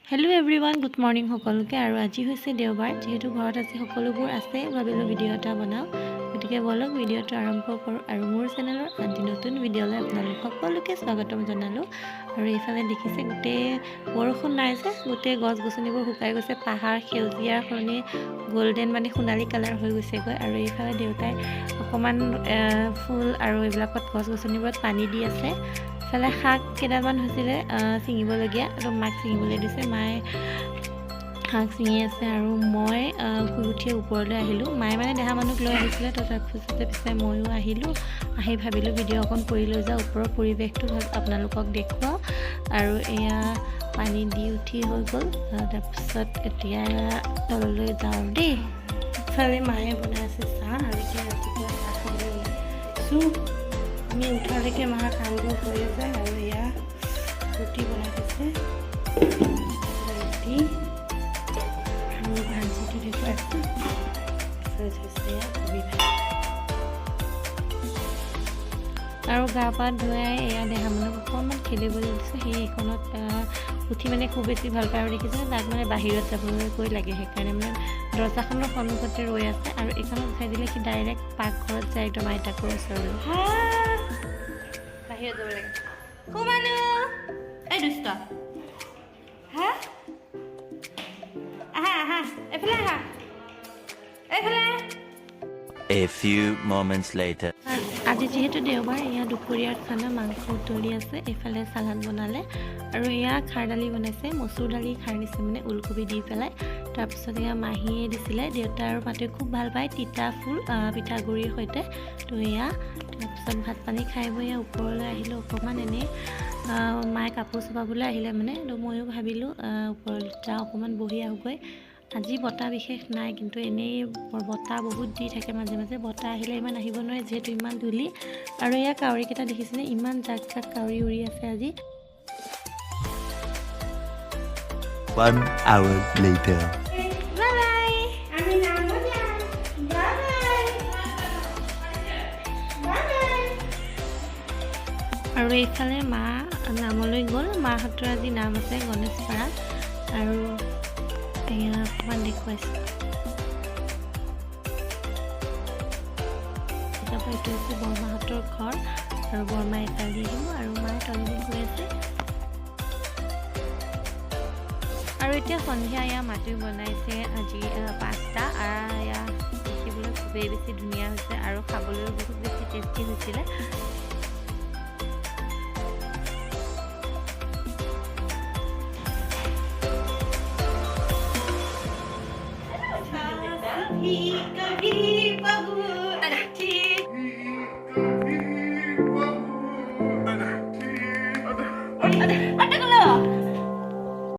Hello' everyone, good morning সকলোকে। আৰু আজি হৈছে দেওবাৰ, যিহেতু ঘৰত আজি সকলোবোৰ আছে, ভাবিলোঁ ভিডিঅ' এটা বনাওঁ। গতিকে ব'লক, ভিডিঅ'টো আৰম্ভ কৰোঁ। আৰু মোৰ চেনেলৰ আদি নতুন ভিডিঅ'লৈ আপোনালোক সকলোকে স্বাগতম জনালোঁ। আৰু এইফালে দেখিছে, গোটেই বৰষুণ নাই যে গোটেই গছ গছনিবোৰ শুকাই গৈছে। পাহাৰ সেউজীয়াৰ সলনি গ'ল্ডেন, মানে সোণালী কালাৰ হৈ গৈছেগৈ। আৰু এইফালে দেউতাই অকণমান ফুল আৰু এইবিলাকত, গছ গছনিবোৰত পানী দি আছে। ইফালে শাক কেইডালমান হৈছিলে ছিঙিবলগীয়া আৰু মাক ছিঙিবলৈ দিছে। মায়ে শাক ছিঙি আছে আৰু মই শুই উঠি ওপৰলৈ আহিলোঁ। মায়ে মানে দেহা মানুহক লৈ আহিছিলে, তো তাৰপিছতে পিছে ময়ো আহিলোঁ। আহি ভাবিলোঁ ভিডিঅ' অকণ কৰি লৈ যাওঁ, ওপৰৰ পৰিৱেশটো আপোনালোকক দেখুৱাওঁ। আৰু এয়া পানী দি উঠি হৈ গ'ল। তাৰপিছত এতিয়া তললৈ যাওঁ দেই। ইফালে মায়ে বনাই আছে চাহ আৰু এতিয়া ৰাতিপুৱা চাহ খাবলৈ ওলাইছোঁ। আমি উঠালৈকে মাৰ কামবোৰ হৈয়ে যায়। আৰু এয়া ৰুটি বনাই থৈছে, ৰুটি আৰু ভাজিটো দেখুৱাইছোঁ। হৈছে এয়া কবি ভাজি। আৰু গা পা ধুৱাই এয়া দেহা মানুহক অকণমান খেলিবলৈ দিছোঁ। সেই এইখনত উঠি মানে খুব বেছি ভাল পায়। আৰু দেখিছেনে, তাক মানে বাহিৰত যাবলৈ লাগে, সেইকাৰণে মানে দৰ্জাখনৰ সন্মুখতে ৰৈ আছে। আৰু এইখনত উঠাই দিলে সি ডাইৰেক্ট পাকঘৰত যায়, একদম আইতাকৰ ওচৰলৈ। বাহিৰত যাব লাগে। সোমানো, এই দুষ্ট, হা, আহা আহা, এইফালে আহা, এইফালে। A few moments later. আজি যিহেতু দেওবাৰ, এয়া দুপৰীয়াৰ খানা। মাংস উতলি আছে, এইফালে চালাড বনালে আৰু এয়া খাৰ দালি বনাইছে। মচুৰ দালি খাৰ দিছে, মানে ওলকবি দি পেলাই। তাৰপিছত এয়া মাহীয়ে দিছিলে, দেউতা আৰু মাতোৱে খুব ভাল পায় তিতা ফুল পিঠাগুড়িৰ সৈতে। তো এয়া তাৰপিছত ভাত পানী খাই বৈ এয়া ওপৰলৈ আহিলোঁ অকণমান এনেই। মায়ে কাপোৰ চপাবলৈ আহিলে মানে, তো ময়ো ভাবিলোঁ ওপৰলৈ যাওঁ, অকণমান বহি আহোঁগৈ। আজি বতাহ বিশেষ নাই, কিন্তু এনেই বতাহ বহুত দি থাকে মাজে মাজে। বতাহ আহিলে ইমান আহিব নোৱাৰে, যিহেতু ইমান ধূলি। আৰু এয়া কাউৰীকেইটা দেখিছেনে? ইমান জাক জাক কাউৰী উৰি আছে আজি। One hour later. Bye bye. আমি নামো যাম। Bye bye, bye bye. আৰু এইফালে মা নামলৈ গ'ল। মাহঁতৰ আজি নাম আছে গণেশপাৰাত। আৰু এয়া অকণমান দেখুৱাইছোঁ। তাৰপৰা এইটো হৈছে বৰমাহঁতৰ ঘৰ। আৰু বৰমা এইফালে আহিব আৰু মায়ে তলেদি গৈ আছে। আৰু এতিয়া সন্ধিয়া এয়া মাটি বনাইছে আজি পাস্তা। এয়া দেখিবলৈ খুবেই বেছি ধুনীয়া হৈছে আৰু খাবলৈও বহুত বেছি টেষ্টি হৈছিলে। भी कभी बहू अच्छी।